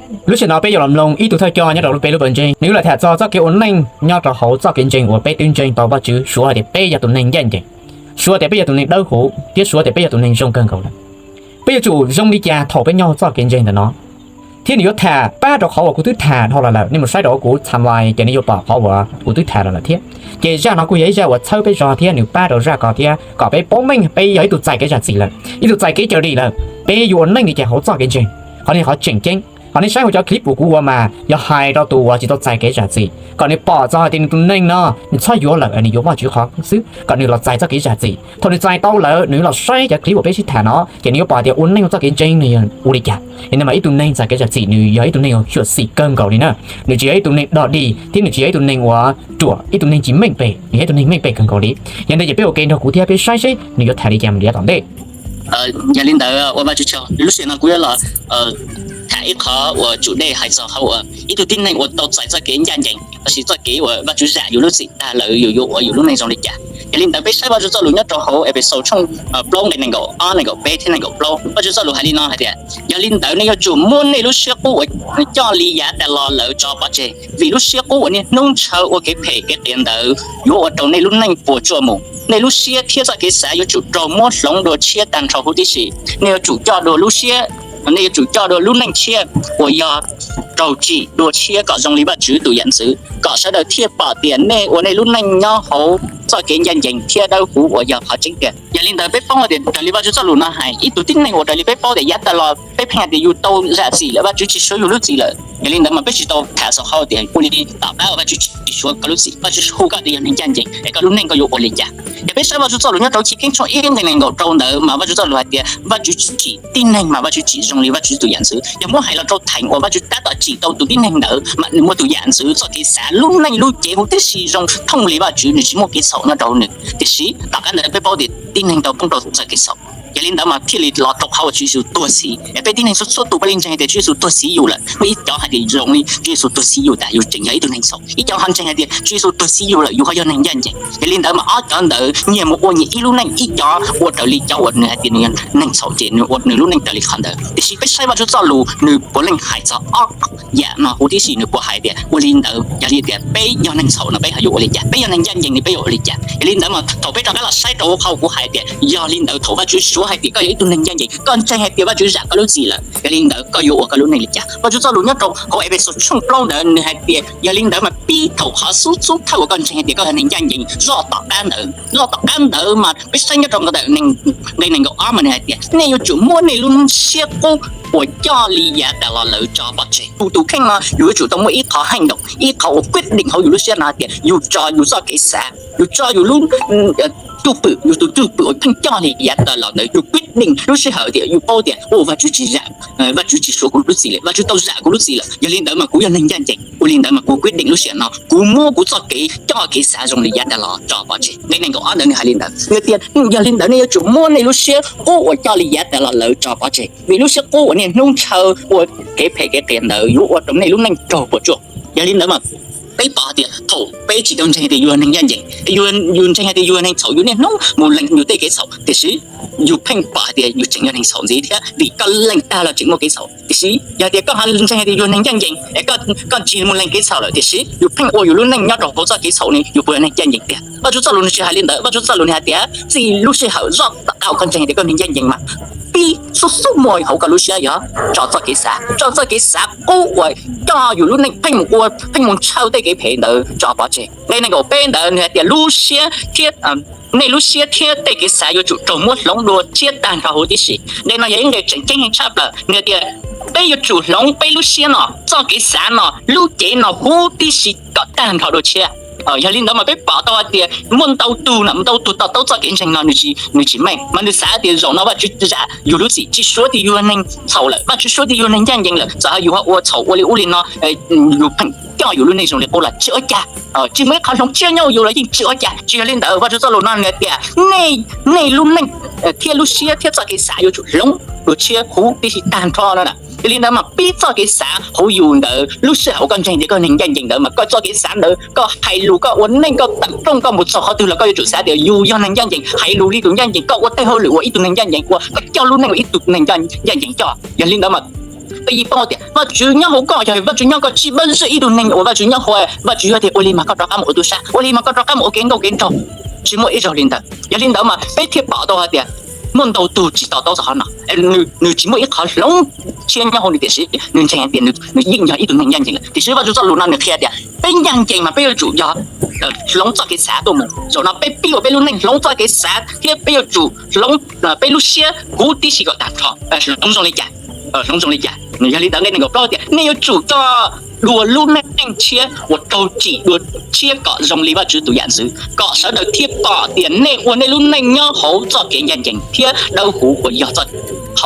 Lub sij hawm no peb yuav los mloog ib tug thawj coj nyob rau peb lub pawg ntseeg, nws yuav los tham txog txoj kev ua neej nyob rau hauv txoj kev ntseeg uas peb twb ntseeg tau Vajtswv suav hais tias peb yog tus neeg ncaj ncees, suav tias peb yog tus neeg dawb huv, thiab suav tias peb yog tus neeg zoo kawg nkaus lawm. Peb yuav tsum zoo li cas thaum peb nyob hauv txoj kev ntseeg ntawm no? Thiab nws yuav tham pab rau qhov uas kuv twb tham dhau los lawm, nej mus saib rau kuv timeline ces nej yuav pom qhov uas kuv twb tham los lawm thiab. Ces zaj no kuj yog ib zaj uas txhawb peb zog thiab nws pab rau zaj ko thiab kom peb paub meej peb yog ib tug txais kev zam txim lawm, ib tug txais kev cawm dim lawm, peb yuav ua neej li cas hauv txoj kev ntseeg. Qhov no qhov tseem ceeb. Ho nej saib hauv cov clip uas kuv ua mas yog hais rau tus uas tsis tau txais kev zam txim kom nws pom txog hais tias nws tus neeg no nws txhob yuav lawm, nws yuav Vajtswv qhov xwb kom nws los txais txoj kev zam txim. Thaum nws txais tau lawm nws los saib cov clip uas peb sib tham no ces nws yuav pom tias ua neej ua txoj kev ntseeg nws yog ua li cas. Yog li ntawd mas ib tug neeg txais kev zam txim nws yog ib tug neeg uas xyuam xim kawg nkaus li na. Nws tsis yog ib tug neeg dog dig thiab nws tsis yog ib tug neeg uas ruam, ib tug neeg tsis meej pem, nws yog ib tug neeg meej pem kawg nkaus li. Yog li ntawd ces peb ua ke nrog kuv thiab peb saib seb nws yuav tham li cas mus yav tom ntej. Yog li ntawd ua Vajtswv tsaug, lub sij hawm no kuv yuav los tham ib qho uas tsum dej hais txog qhov uas ib tug tib neeg uas tau txais txoj kev ncaj ncees los sis txoj kev uas Vajtswv zam yus lub txim tag lawm yus yuav ua yus lub neej zoo li cas. Yog li ntawd peb saib Vajtswv txoj lus nyob rau hauv Efexus tshooj plaub nqe nees nkaum ob, nees nkaum peb thiab nees nkaum plaub. Vajtswv txoj lus hais li no hais tias, yog li ntawd nej yuav tsum muab nej lub siab qub uas coj li yav tas los lawm tso pov tseg, vim lub siab qub uas niaj hnub ntshaw ua kev phem kev qias ntawd yuav ua rau nej lub neej puas tsuaj mus. Nej lub siab thiab txoj kev xav yuav tsum raug muab hloov dua tshiab tag nrho huv tib si. Nej yuav tsum coj dua lub siab, nej yuav tsum coj dua lub neej tshiab uas yog raug tsim dua tshiab kom zoo li Vajtswv tus yam ntxwv, kom sawv daws thiaj pom tias nej ua nej lub neej nyob hauv txoj kev ncaj ncees thiab dawb huv uas yog qhov tseeb tiag. Yog li ntawd peb paub tias raws li Vajtswv txoj lus no hais, ib tug tib neeg uas raws li peb paub tias yav tas los peb pheej hais tias yus tau zam txim lawm, Vajtswv tsis suav yus lub txim lawm. Yog li ntawd mas peb tsis tau tham xaus qhov tias ua li tom qab uas Vajtswv tsis suav koj lub txim, Vajtswv hu koj tias yog neeg ncaj ncees es koj lub neej koj yuav ua li cas. Yog peb saib Vajtswv txoj lus nyob rau Chiv Keeb tshooj ib nqe nees nkaum rau ntawd mas Vajtswv txoj lus hais tias Vajtswv tsim tib neeg mas Vajtswv tsim zoo li Vajtswv tus yam ntxwv. Yog muab hais los rau theem uas Vajtswv tab tom tsim tau tus tib neeg ntawd mas nws muaj tus yam ntxwv, txoj kev xav, lub neej lub cev huv tib si zoo thooj li Vajtswv, nws tsis muaj kev txhaum nyob rau nws. Tiam sis tom qab ntawd peb paub tias tib neeg tau poob rau txoj kev txhaum. Yog li ntawd mas thiaj li los rau qhov uas Tswv Yexus tuag txhiv es peb tib neeg txhua txhua tus peb li ntseeg hais tias Tswv Yexus tuag txhiv yus lawm. Muaj ib cov hais tias zoo li Tswv Yexus tuag txhiv yus tas yus tseem yog ib tug neeg txhaum, ib cov ho ntseeg hais tias Tswv Yexus tuag txhiv yus lawm yus ho yog neeg ncaj ncees. Yog li ntawd mas ob cov ntawd nyias mus ua nyias ib lub neej, ib cov ua raws li cov uas nws hais tias nws yog neeg txhaum ces nws ua nws lub neej raws li qhov ntawd. Tiam sis peb saib Vajtswv txoj lus nws puav leej hais txog ob yam no huv tib si, nws puas hais tias ua li ntawd yog li tias peb yog neeg txhaum no peb ho yuav ua li cas, peb yog neeg ncaj ncees no peb yuav ua li cas. Yog li ntawd mas thaum peb rov qab los saib rau qhov kuv hais tias yog li ntawd thaum Vajtswv suav hais tias koj yog ib tug neeg ncaj ncees, koj ntseeg hais tias Vajtswv zam koj lub txim lawm, yog li ntawd koj yuav ua koj lub neej li cas? Vajtswv txoj lus nyob rau hauv Efexus tshooj plaub ntawd nws hais tias yog li ntawd mas pib thaum qhov xub xub thawj uas koj ntseeg hais tias koj yog neeg ncaj ncees, zoj tom qab ntawd, zoj tom qab ntawd mas peb saib nyob rau nqe nees nkaum ob mas nws hais tias nej yuav tsum muab nej lub siab qub uas coj li yav tas los lawm tso pov tseg. Tus tus kheej no yus yuav tsum tau muaj ib qho heej ntoos, ib qho uas kuib dees hauv yus lub siab no hais tias yus tso yus txoj kev xav, yus tso yus lub cwj pwm, yus tus cwj pwm uas pheej coj li yav tas los ntawd, yus kuib dees lub sij hawm tias yus paub tias ua Vajtswv tsis zam, Vajtswv tsis suav kuv lub txim lawm, Vajtswv tau zam kuv lub txim lawm, yog li ntawd mas kuv yog neeg ncaj ncees. Ua li ntawd mas kuv kuib dees lub sij hawm no kuv muab kuv txoj kev coj kev xav zoo li yav tas los tso pov tseg. Nqe nees nkaum ob ntawd nws hais li ntawd, nws tias yog li ntawd nej yuav tsum muab nej lub siab qub uas coj li yav tas los lawm tso pov tseg, vim lub siab qub uas niaj hnub ntshaw ua kev phem kev qias ntawd yuav ua rau nej lub neej raug puas tsuaj. Yog li ntawd mas peb pom tias thaum peb tsis tau ntseeg tias yus yog neeg ncaj ncees, yus ntseeg hais tias yus yog neeg txhaum, yus niaj hnub mus lees yus tej kev txhaum, tiam sis yus pheej pom hais tias yus tseem yog neeg txhaum ntxiv thiab, vim koj lees tag los tseem muaj kev txhaum. Tiam sis yog tias koj ho ntseeg hais tias yus yog neeg ncaj ncees es koj tsis mus lees kev txhaum lawm, tiam sis yus pheej ua yus lub neej nyob rau hauv txoj kev txhaum ne, yus puas yog neeg ncaj ncees tiag? Vajtswv txoj lus nws tsis hais li ntawd. Vajtswv txoj lus nws hais tias txij lub sij hawm zoj tom qab uas koj ntseeg hais tias koj yog neeg ncaj ncees mas pib xub xub muaj hauv koj lub siab yog tso txoj kev xav, tso txoj kev xav qub uas coj yus lub neej pheej mus ua, pheej mus ntshaw tej kev phem ntawd tso pov tseg. Nqe nees nkaum peb ntawd nws hais tias lub siab thiab, nej lub siab thiab tej kev xav yuav tsum raug muab hloov dua tshiab tag nrho huv tib si. Nqe no yog ib nqe tseem ceeb heev tshaj plaws, nws hais tias peb yuav tsum hloov peb lub siab no, txoj kev xav no, lub cev no huv tib si kom tag nrho dua tshiab. Yog li ntawd mas peb pom tau hais tias muaj ntau tug no, ntau tug to taub txoj kev ntseeg no nws tsis meej, mas nws xav tias zaum no Vajtswv zam yus lub txim, tsis suav tias yus yog neeg txhaum lawm, Vajtswv suav tias yus yog neeg ncaj ncees lawm, txawm yus ho ua txhaum ua li ub li no, yus pheej coj yus lub neej zoo li qub los tsis ua cas, tsis muaj ib qho hloov tshiab nyob yus los yeej tsis ua cas. Tsis yog li ntawd, Vajtswv txoj lus no nws tias nej lub neej thiab lub siab thiab txoj kev xav yuav tsum hloov dua tshiab huv tib si tag nrho no na. Yog li ntawd mas pib txoj kev xav hauv yus ntawd, lub sij hawm uas koj ntseeg tias koj neeg ncaj ncees ntawd mas koj txoj kev xav ntawd, koj hais lus, koj ua neej, koj tawm rooj, koj mus txog qhov twg los koj yuav tsum xav tias yus yog neeg ncaj ncees, hais lus li tus ncaj ncees, koj ua tej hauj lwm ua ib tug neeg ncaj ncees, ua koj coj lub neej ua ib tug neeg ncaj ncees coj. Yog li ntawd mas Peb yeej paub tias Vajtswv nyob hauv koj, yog Vajtswv nyob koj tsis muaj ib tug neeg uas Vajtswv nyob hauv, Vajtswv hais tias ua li mas koj rov qab mus ua tub sab, ua li mas koj rov qab mus ua kev nkauj kev nraug. Tsis muaj ib zaug li ntawd. Yog li ntawd mas peb thiaj pom tau hais tias muaj ntau tug tsis to taub txog qhov no. Nws tsis muaj ib qho hloov tshiab nyob hauv nws, tiam sis nws ntseeg hais tias nws yeej yog ib tug neeg ncaj ncees lawm. Tiam sis Vajtswv txoj lus no nws qhia tias peb ncaj ncees mas peb yuav tsum yog hloov txoj kev xav tuaj mus. Zaum no peb pib ua peb lub neej hloov txoj kev xav thiab peb yuav tsum hloov peb lub siab huv tib si kom tag nrho. Hloov zoo li cas? Hloov zoo li cas? Yog li ntawd nqe nees nkaum plaub tias nej yuav tsum coj dua lub neej tshiab uas raug tsim dua tshiab kom zoo li Vajtswv tus yam ntxwv, kom sawv daws thiaj pom tias nej ua nej lub neej nyob hauv txoj kev ncaj ncees thiab dawb huv uas yog,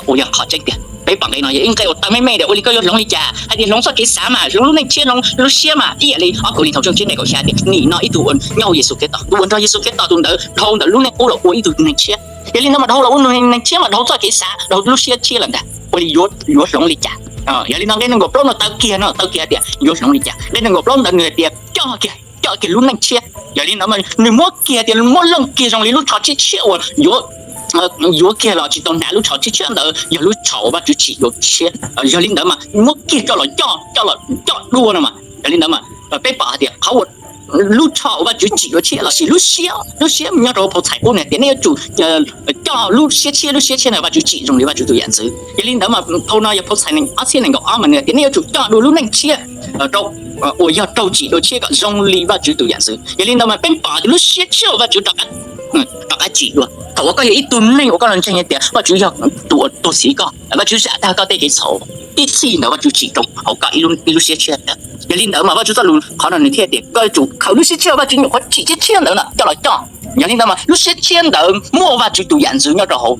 uas yog qhov tseeb tiag. Peb pom nqe no yog ib nqe uas tawv me me tias ua li koj yuav hloov li cas, hais tias hloov txoj kev xav mas hloov lub neej tshiab, hloov lub siab mas ib yam li ob Kauleethaus tshooj tsib nqe kaum xya tias nim no ib tug uas nyob hauv Yexus Khetos, tus uas nrog Yexus Khetos tus ntawd dhau ntawm lub neej qub los ua ib tug neeg tshiab. Yog li ntawd mas dhau los ua neeg tshiab mas dhau txoj kev xav, dhau lub siab tshiab lawm ntag. Ua li yuav hloov li cas? Yog li no nqe nees nkaum plaub no tawv kiag no, tawv kiag tias yuav hloov li cas. Nqe nees nkaum plaub ntawd nws hais tias coj kiag, coj kiag lub neej tshiab. Yog li ntawd mas nws muab kiag tias muab leej kiag zoo li lub tsho tshiab tshiab uas yuav, yuav kiag los tsis tau hnav lub tsho tshiab tshiab ntawd yog lub tsho uas Vajtswv tsim dua tshiab. Yog li ntawd mas muab kiag coj los coj, coj los coj dua no mas. Yog li ntawd mas peb pom hais tias qhov uas lub tsho uas Vajtswv tsim dua tshiab lossis lub siab, lub siab nyob rau phau txhais qub nws tias nej yuav tsum coj lub siab tshiab, lub siab tshiab ntawd Vajtswv tsim zoo li Vajtswv tus yam ntxwv. Yog li ntawd mas phau no yog phau txhais nees ob txhiab nees nkaum ob mas nws tias nej yuav tsum coj dua lub neej tshiab rau, uas yog raug tsim dua tshiab kom zoo li Vajtswv tus yam ntxwv. Yog li ntawd mas peb pom tias lub siab tshiab uas Vajtswv rov qab tsim dua. Thaum uas koj yog ib tug neeg uas koj los ntseeg tias Vajtswv yog tus uas tuag txhiv koj, Vajtswv zam tag koj tej kev txhaum, ib txhij ntawd Vajtswv tsim rau hauv koj ib lub siab tshiab. Yog li ntawd mas Vajtswv txoj lus qhov no nws thiaj tias koj yuav tsum khaws lub siab tshiab Vajtswv nyuam qhuav tsim tshiab tshiab ntawd no coj los coj. Yog li ntawd mas lub siab tshiab ntawd muaj Vajtswv tus yam ntxwv nyob rau hauv.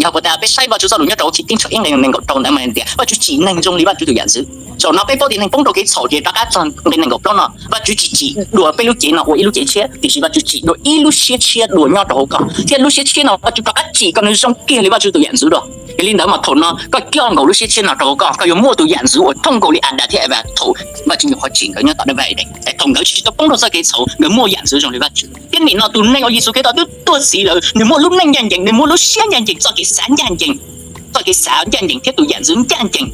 Yog puas tas peb saib Vajtswv txoj lus nyob rau Chiv Keeb tshooj ib nqe nees nkaum rau ntawd mas tias Vajtswv tsim neeg zoo li Vajtswv tus yam ntxwv. Zaum no peb paub tias neeg poob rau kev txhaum ces rov qab txog nqe nees nkaum plaub no, Vajtswv tsis tsim dua peb lub cev no ua ib lub cev tshiab, tiam sis Vajtswv tsim dua ib lub siab tshiab dua nyob rau hauv koj, thiab lub siab tshiab no Vajtswv rov qab tsim kom nws zoo kiag li Vajtswv tus yam ntxwv dua. Yog li ntawd mas thaum no koj coj nkaus lub siab tshiab no rau hauv koj, koj yuav muaj tus yam ntxwv uas thooj nkaus li Adas thiab Evas thaum Vajtswv nyuam qhuav tsim nkawd nyob tom dab vaj Edees. Thaum nkawd tsis tau poob rau txoj kev txhaum, nkawd muaj yam ntxwv zoo li Vajtswv. Thiab nim no tus neeg uas Yexus Khetos twb tuag txhiv lawm, nws muaj lub neej ncaj ncees, nws muaj lub siab ncaj ncees, txoj kev xav ncaj ncees, txoj kev xav ncaj ncees thiab tus yam ntxwv ncaj ncees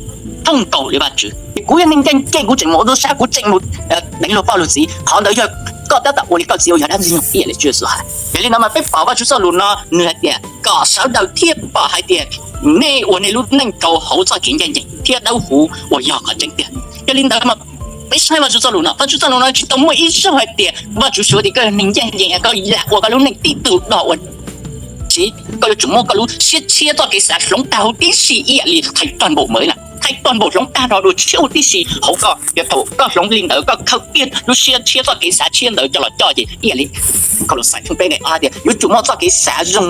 thooj nkaus li Vajtswv. Ces kuv yog neeg ncaj ncees, kuv tseem mus ua tub sab, kuv tseem mus deev luag poj luag txiv, qhov ntawd yog koj tab tom ua li koj txiv uas yog dab ntxwg nyoog ib yam li Tswv Yexus hais. Yog li ntawd mas peb pom Vajtswv txoj lus no nws hais tias kom sawv daws thiaj pom hais tias nej ua nej lub neej rau hauv txoj kev ncaj ncees thiab dawb huv uas yog qhov tseeb tiag. Yog li ntawd mas peb saib Vajtswv txoj lus no, Vajtswv txoj lus no tsis tau muaj ib zaug hais tias Vajtswv suav tias koj yog neeg ncaj ncees koj lam ua koj lub neej tib tug dog ua tsiv, koj yuav tsum muab koj lub siab tshiab txoj kev xav hloov tag huv tib si ib yam li thầy toàn bộ mới na, thầy toàn bộ hloov tag nrho dua tshiab huv tib si hauv koj. Yog thaum koj hloov li ntawd koj khaws kiag lub siab tshiab txoj kev xav tshiab ntawd coj los coj ces ib yam li Kolossai tshooj peb nqe ob tias yuav tsum muaj txoj kev xav zoo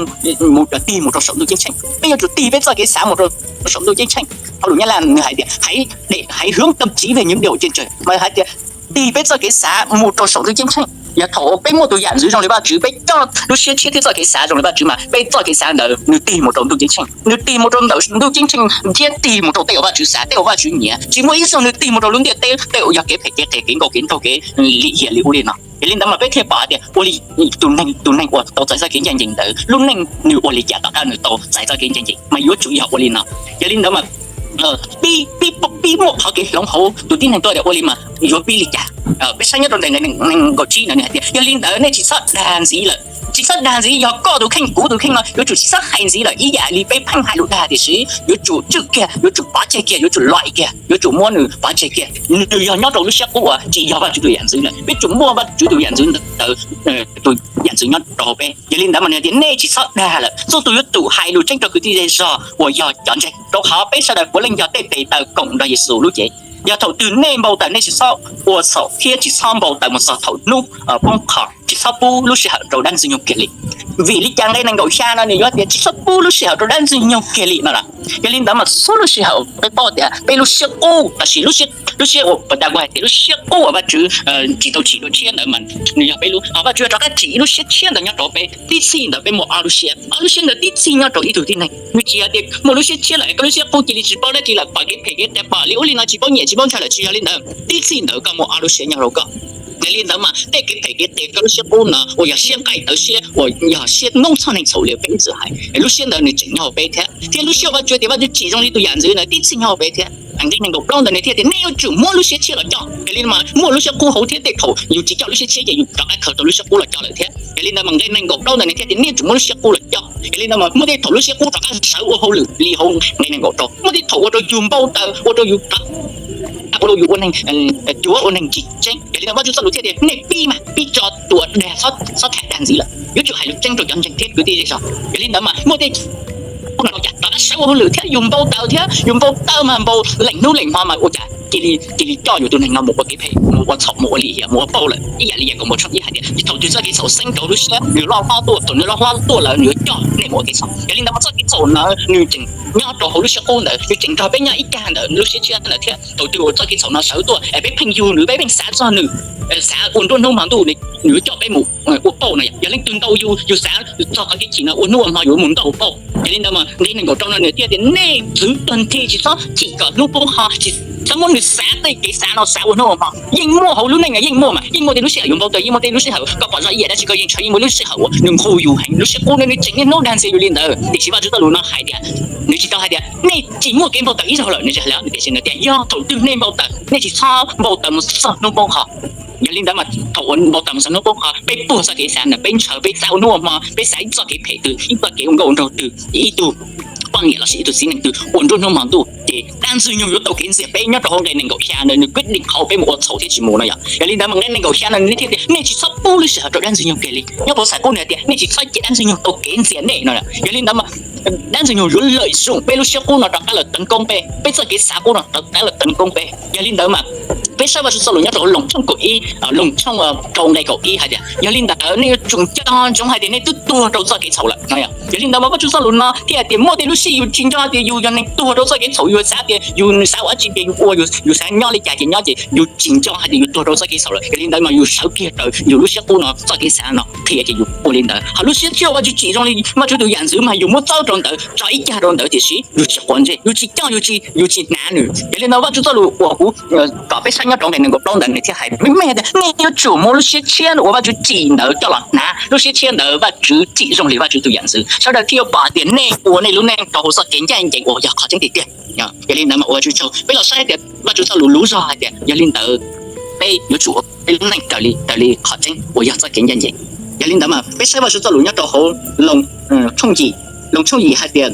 mus tig mus rau saum ntuj ceeb tsheej. Peb yuav tsum tig peb txoj kev xav mus rau saum ntuj ceeb tsheej. Phau lus Nyab Laj nws hais tias hãy để, hãy hướng tâm trí về những điều trên trời, mas hais tias tig peb txoj kev xav mus rau saum ntuj ceeb tsheej. Yog thaum peb muaj tus yam ntxwv zoo li Vajtswv, peb coj lub siab tshiab thiab txoj kev xav zoo li Vajtswv mas peb txoj kev xav ntawd nws tig mus rau ntuj ceeb tsheej, nws tig mus rau ntawm ntuj ceeb tsheej thiab tig mus rau tej uas Vajtswv xav, tej uas Vajtswv nyiam. Tsis muaj ib zaug nws tig mus rau lub ntiaj teb tej uas yog kev phem kev qias kev nkauj kev nraug kev lim hiam li ub li no. Yog li ntawd mas peb thiaj pom tias ua li tus neeg, tus neeg uas tau txais txoj kev ncaj ncees ntawd lub neej nws ua li cas tom qab nws tau txais txoj kev ncaj ncees mas yuav tsum yog ua li no. Yog li ntawd mas pib, pib muaj qhov kev hloov hauv tus tib neeg tuaj tias ua li mas yuav pib li cas. Peb saib nyob rau nqe nees nkaum tsib no nws hais tias yog li ntawd nej tsis txhob dag ntxiv lawm. Tsis txhob dag ntxiv, yog koj tus kheej kuv tus kheej no yuav tsum tsis txhob hais ntxiv lawm ib yam li peb pheej hais lus dag, tiam sis yuav tsum tswj kiag, yuav tsum pov tseg kiag, yuav tsum loim kiag, yuav tsum muab nws pov tseg kiag. Nws yog nyob rau lub siab qub uas tsis yog Vajtswv tus yam ntxwv lawm, peb tsum muaj Vajtswv tus yam ntxwv ntawd, tus yam ntxwv nyob rau hauv peb. Yog li ntawd mas nws tias nej tsis txhob dag lawm, txhua tus yuav tsum hais lus tseeb rau kwv tij zej zog uas yog cov ntseeg, rau qhov peb sawv daws puav leej yog tej tes taw koom nrog Yexus lub cev. Yog thaum twg nej npau taws nej tsis txhob ua txhaum thiab tsis txhob npau taws mus txog thaum hnub poob qho, tsis txhob pub lub sij hawm rau dab ntxwg nyoog kiag li. Vim li cas nqe nees nkaum xya no nws yuav tias tsis txhob pub lub sij hawm rau dab ntxwg nyoog kiag li no lawm? Yog li ntawd mas txhua lub sij hawm peb paub tias peb lub siab qub, tab sis lub siab, lub siab uas puas tas kuv hais tias lub siab qub uas Vajtswv tsis tau tsim dua tshiab ntawd mas nws yog peb lub, Vajtswv rov qab tsim ib lub siab tshiab ntawd nyob rau peb. Tib txhij ntawd peb muaj ob lub siab, ob lub siab ntawd tib txhij nyob rau ib tug tib neeg. Nws tsis yog tias muaj lub siab tshiab lawm koj lub siab qub cia li tsis paub dab tsi lawm, pom kev phem kev qias, pom li ub li no tsis paub nyiam tsis paub ntshai lawm, tsis yog li ntawd. Tib txhij ntawd koj muaj ob lub siab nyob rau koj. Yog li ntawd mas tej kev phem kev qias rau lub siab qub no uas yog siab nqaij tawv siab uas yog siab noob txhoj neeg txhaum li peb ib txwm hais, lub siab ntawd nws tseem nyob hauv peb thiab. Thiab lub siab Vajtswv tias Vajtswv tsim zoo li tus yam ntxwv ntawd tib txhij nyob hauv peb thiab. Nqe nees nkaum plaub ntawd nws thiaj tias nej yuav tsum muab lub siab tshiab los coj. Yog li mas muaj lub siab qub hauv thiab tej thaum yus tsis coj lub siab tshiab ces yus rov qab khaws tau lub siab qub los coj lawm thiab. Yog li ntawd mas nqe nees nkaum plaub ntawd nws thiaj tias nej yuav tsum muab lub siab qub los coj. Yog li ntawd mas muaj tej thaum lub siab qub rov qab sawv ua hauj lwm li hauv nqe nees nkaum rau, muaj tej thaum ua rau yus npau taws, ua rau yus ua rau yus ua neeg cuav, ua neeg tsis tseeb. Yog li ntawd Vajtswv txoj lus thiaj tias nej pib mas pib tso tua dag, txhob tham dag ntxiv lawm, yuav tsum hais lus tseeb rau cov ntseeg thiab kwv tij zej zog. Yog li ntawd mas muaj tej qub no rov qab sawv ua hauj lwm thiab yus npau taws thiab yus npau taws mas npau leej hnub leej hmo mas ua cas cia li, cia li coj yus tus neeg no mus ua kev phem, mus ua txhaum, mus ua lim hiam, mus ua pauj lawm. Ib yam li Yakaunpaus tshooj ib hais tias thaum twg txoj kev txhaum xeeb rau lub siab, nws loj hlob tuaj, thaum nws loj hlob tuaj lawm nws yuav coj nej mus ua kev txhaum. Yog li ntawd mas txoj kev txhaum no nws tseem nyob rau hauv lub siab qub ntawd, nws tseem nrog peb nyob ib cag ntawm lub siab tshiab ntawd thiab. Thaum twg uas txoj kev txhaum no sawv tuaj es peb pheej yug nws, peb pheej xav txog nws, xav ua nruab hnub hmo ntuj nws yuav coj peb mus ua pauj no. Yog leej twg ntaus yus, yus xav txog qhov kev chim no ua hnub ua hmo yuav mus ntaus pauj. Yog li ntawd mas nqe nees nkaum rau no nws thiaj tias nej txwv tag nthi tsis txhob chim kom hnub poob qho, tsis txhob muab nws xav tej kev xav no xav ua hnub ua hmo. Yeej muaj hauv lub neej no yeej muaj mas, yeej muaj tej lub sij hawm yuav npau taws, yeej muaj tej lub sij hawm koj pom zoj ib yam dab tsi koj yeej ntshaw, yeej muaj lub sij hawm uas nws nqus yus heev. Lub siab qub no nws tseem niaj hnub dag ntxias yus li ntawd, tiam sis Vajtswv txoj lus no hais tias, nws tsis tau hais tias nej tsis muaj kev npau taws ib zaug lawm, nws tsis hais li, tiam sis nws tias yog thaum twg nej npau taws nej tsis txhob npau taws mus txog hnub poob qho. Yog li ntawd mas thaum uas npau taws mus txog hnub poob qho peb puag txoj kev xav ntawd, peb ntshaw, peb xav ua hnub ua hmo, peb xav ib txoj kev phem twg, ib txoj kev ua nkauj ua nraug twg, ib tug poj niam los sis ib tug txiv neej twg ua nruab hnub hmo ntuj, ces dab ntxwg nyoog yuav tau kev ntxias peb. Nyob rau hauv nqe nees nkaum xya ntawd nws kuj deev qhov peb mus ua txhaum thiab tsis mus no yom. Yog li ntawd mas nqe nees nkaum xya no nws thiaj tias nej tsis txhob pub lub sij hawm rau dab ntxwg nyoog kiag li. Nyob Phau Xas Kub nws hais tias nej tsis txhob cia dab ntxwg nyoog tau kev ntxias nej no. Yog li ntawd mas dab ntxwg nyoog yuav lawm zoo peb lub siab qub no rov qab los teev koob peb, peb txoj kev xav qub no rov qab los teev koob peb. Yog li ntawd mas peb saib Vajtswv txoj lus nyob rau Loos tshooj kaum ib, Loos tshooj rau nqe kaum ib hais tias yog li ntawd nej yuav tsum nco ntsoov hais tias nej twb tuag rau txoj kev txhaum lawm. Yog li ntawd mas Vajtswv txoj lus no thiaj hais tias muaj tej lub sij yus tsis nco tias yus yog neeg tuag rau txoj kev txhaum, yus xav tias yus xav ua dab tsi ces yus ua, yus xav nyob li cas ces nyob, ces yus tsis nco hais tias yus tuag rau txoj kev txhaum lawm. Yog li ntawd mas yus sawv kiag raws yus lub siab qub no txoj kev xav no qhia ces yus ua li ntawd. Ho lub siab tshiab Vajtswv tsim zoo li Vajtswv tus yam ntxwv mas yus muab txawb rau ntawd, tso ib cag rau ntawd, tiam sis yus tsis quav ntsej, yus tsis coj, yus tsis, yus tsis hnav nws. Yog li ntawd Vajtswv txoj lus uas kuv kom peb saib nyob rau nqe nees nkaum plaub ntawd nws thiaj hais meej meej tias nej yuav tsum muab lub siab tshiab uas Vajtswv tsim ntawd coj los hnav. Lub siab tshiab ntawd Vajtswv tsim zoo li Vajtswv tus yam ntxwv, sawv daws thiaj yuav pom tias nej ua nej lub neej rau hauv txoj kev ncaj ncees uas yog qhov tseeb tiag tiag. Yog li ntawd mas ua Vajtswv tsaug, peb los saib tias Vajtswv txoj lus lub zog hais tias yog li ntawd peb yuav tsum ua peb lub neej raws li, raws li qhov tseeb uas yog txoj kev ncaj ncees. Yog li ntawd mas peb saib Vajtswv txoj lus nyob rau hauv Loos tshooj yim, Loos tshooj yim hais tias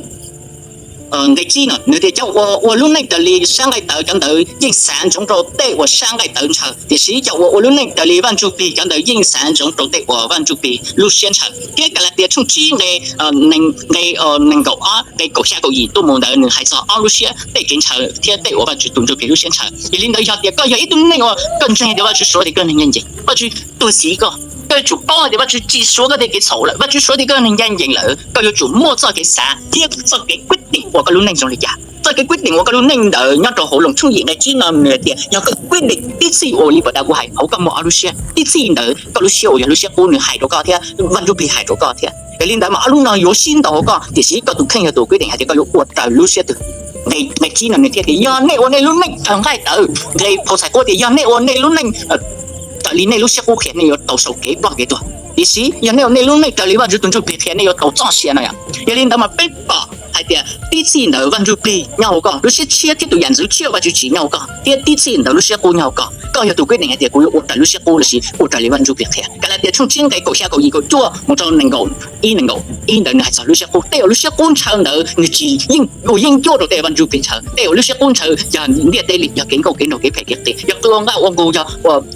nqe tsib no nws tias cov uas ua lub neej raws li sab nqaij tawv cov ntawd yeej xav ntsoov rau tej uas sab nqaij tawv ntshaw, tiam sis cov uas ua lub neej raws li Vaj Ntsujplig cov ntawd yeej xav ntsoov rau tej uas Vaj Ntsujplig lub siab ntshaw. Thiab Kalatias tshooj tsib nqe, nqe nees nkaum ob, nqe kaum xya kaum yim tuaj mus ntawd nws hais txog ob lub siab tej kev ntshaw thiab tej uas Vaj Ntsujplig lub siab ntshaw. Yog li ntawd yog tias koj yog ib tug neeg uas koj ntseeg tias Vajtswv suav tias koj neeg ncaj ncees, Vajtswv tuag xis koj, koj yuav tsum paub tias Vajtswv tsis suav koj tej kev txhaum lawm. Vajtswv suav tias koj neeg ncaj ncees lawm, koj yuav tsum muaj txoj kev xav thiab txoj kev kwj teem ua koj lub neej zoo li cas. Txoj kev kwj teem ua koj lub neej ntawd nyob rau hauv Loos tshooj yim nqe tsib no nws tias yog koj kwj teem tib txhij ua li puas tas kuv hais, hauv koj muaj ob lub siab. Tib txhij ntawd koj lub siab uas yog lub siab qub nws hais rau koj thiab Vaj Ntsujplig hais rau koj thiab. Yog li ntawd mas ob lub no yuav sib ntaus hauv koj, tiam sis koj tus kheej yog tus kwj teem hais tias koj yuav ua raws lub siab twg. Nqe, nqe tsib no nws thiaj tias yog nej ua nej lub neej raws nqaij tawv, nqe Phau Xas Kub tias yog nej ua nej lub neej raws li nej lub siab qub qhia nej yuav tau sau kev ploj kev tuag. Tiam sis yog nej ua nej lub neej raws li Vaj Ntsujplig qhia nej yuav tau txoj sia no yom. Yog li ntawd mas peb pom hais tias tib txhij ntawd Vaj Ntsujplig nyob hauv koj, lub siab tshiab thiab tus yam ntxwv tshiab Vajtswv tsim nyob hauv koj, thiab tib txhij ntawd lub siab qub nyob hauv koj. Koj yog tus kwj teem hais tias kuv yuav ua raws lub siab qub lossis ua raws li Vaj Ntsujplig qhia. Kalatias tshooj tsib nqe kaum xya kaum yim kaum cuaj mus rau nees nkaum ib nees nkaum ib ntawd nws hais txog lub siab qub. Tej uas lub siab qub ntshaw ntawd nws tsis yeej, uas yeej cuab rau tej Vaj Ntsujplig ntshaw. Tej uas lub siab qub ntshaw yog ntiaj teb li, yog kev nkauj kev nraug, kev phem kev qias, yog qw ua nqaj ua nqug, yog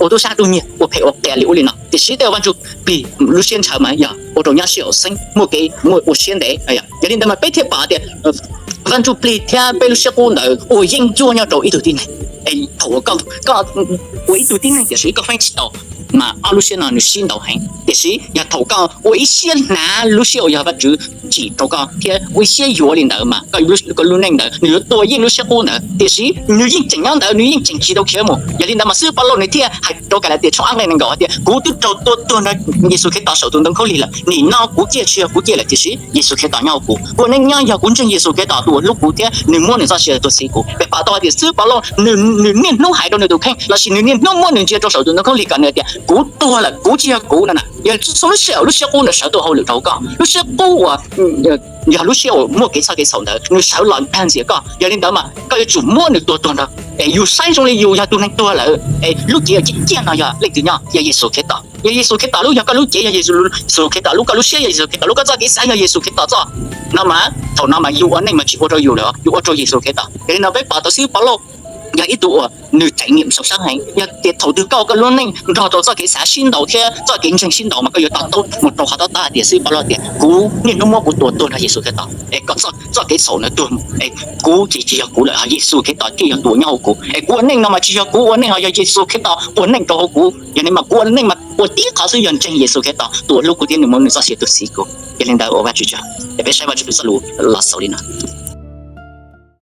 ua tub sab tub nyiag, ua phem ua qias li ub li no. Tiam sis tej uas Vaj Ntsujplig lub siab ntshaw mas yog ua rau nyab siab ua xeeb, muaj kev muaj ua siab ntev. Yog li ntawd mas peb thiaj pom tias Vaj Ntsujplig thiab peb lub siab qub ntawd uas yeej cuab nyob rau ib tug tib neeg. Thaum uas koj ua ib tug tib neeg tiam sis koj feeb tsis tau, mas ob lub siab no nws sib ntaus heev. Tiam sis yog thaum koj ua ib siab hnav lub siab uas yog Vajtswv tsim rau koj thiab ua ib siab yuav li ntawd mas koj lub neej ntawd nws yuav tua yeej lub siab qub ntawd, tiam sis nws yeej tseem nyob ntawd, nws yeej tseem tsis tau khiav mus. Yog li ntawd mas xib hwb Paj Lauj nws thiaj hais rau Kalatias tshooj ob nqe nees nkaum hais tias kuv twb raug tua tuag nrog Yexus Khetos saum tus ntoo khaub lig lawm, nim no kuv ciaj tsis yog kuv ciaj lawm tiam sis Yexus Khetos nyob hauv kuv. Kuv neej nyob yog kuv ntseeg Yexus Khetos tus uas hlub kuv thiab nws muab nws txoj sia tuag xis kuv. Peb pom tau hais tias xib hwb Paj Lauj nws niaj hnub hais rau nws tus kheej lossis nws niaj hnub muab nws ntsia rau saum tus ntoo khaub lig kom nws tias kuv tuag lawm, kuv tsis yog kuv no na. Yog txhua lub sij hawm lub siab qub ntawd sawv tuaj hauj lwm rau koj, lub siab qub uas yog lub siab uas muaj kev txhawj kev txhaum ntawd nws sawv los dag ntxias koj. Yog li ntawd mas koj yuav tsum muab nws tua tuag nrog. Es yus saib zoo li yus yog tus neeg tuag lawm, es lub cev uas ciaj ciaj no yog leej twg nyob? Yog Yexus Khetos. Yog Yexus Khetos lub, yog koj lub cev, yog Yexus Khetos lub, koj lub siab yog Yexus Khetos lub, koj txoj kev xav yog Yexus Khetos txoj no mas thaum no mas yus ua neej mas tsis ua rau yus lawm, yus ua rau Yexus Khetos. Yog li no peb pom tau xib hwb Pov Lauj yog ib tug uas nws trải nghiệm sâu sắc heev. Yog tias thaum twg koj, koj lub neej nrog rau txoj kev xav sib ntaus thiab txoj kev ntseeg sib ntaus mas koj yuav to taub mus rau qhov tob tab hais tias xib hwb Pov Lauj tias kuv niaj hnub muab kuv tua tuag nrog Yexus Khetos, es koj txoj kev xaum ntawd tuag mus, es kuv ces tsis yog kuv lawm, yog Yexus Khetos thiaj yog tus uas nyob hauv kuv. Es kuv ua neej no mas tsis yog kuv ua neej, ho yog Yexus Khetos ua neej rau hauv kuv. Yog li mas kuv ua neej mas ua tib qhov xwb, yog ntseeg Yexus Khetos tus uas hlub kuv thiab nws muab nws txoj sia tuag xis kuv. Yog li ntawd ua Vajtswv tsaug, es peb saib Vajtswv txoj lus los xaus li no.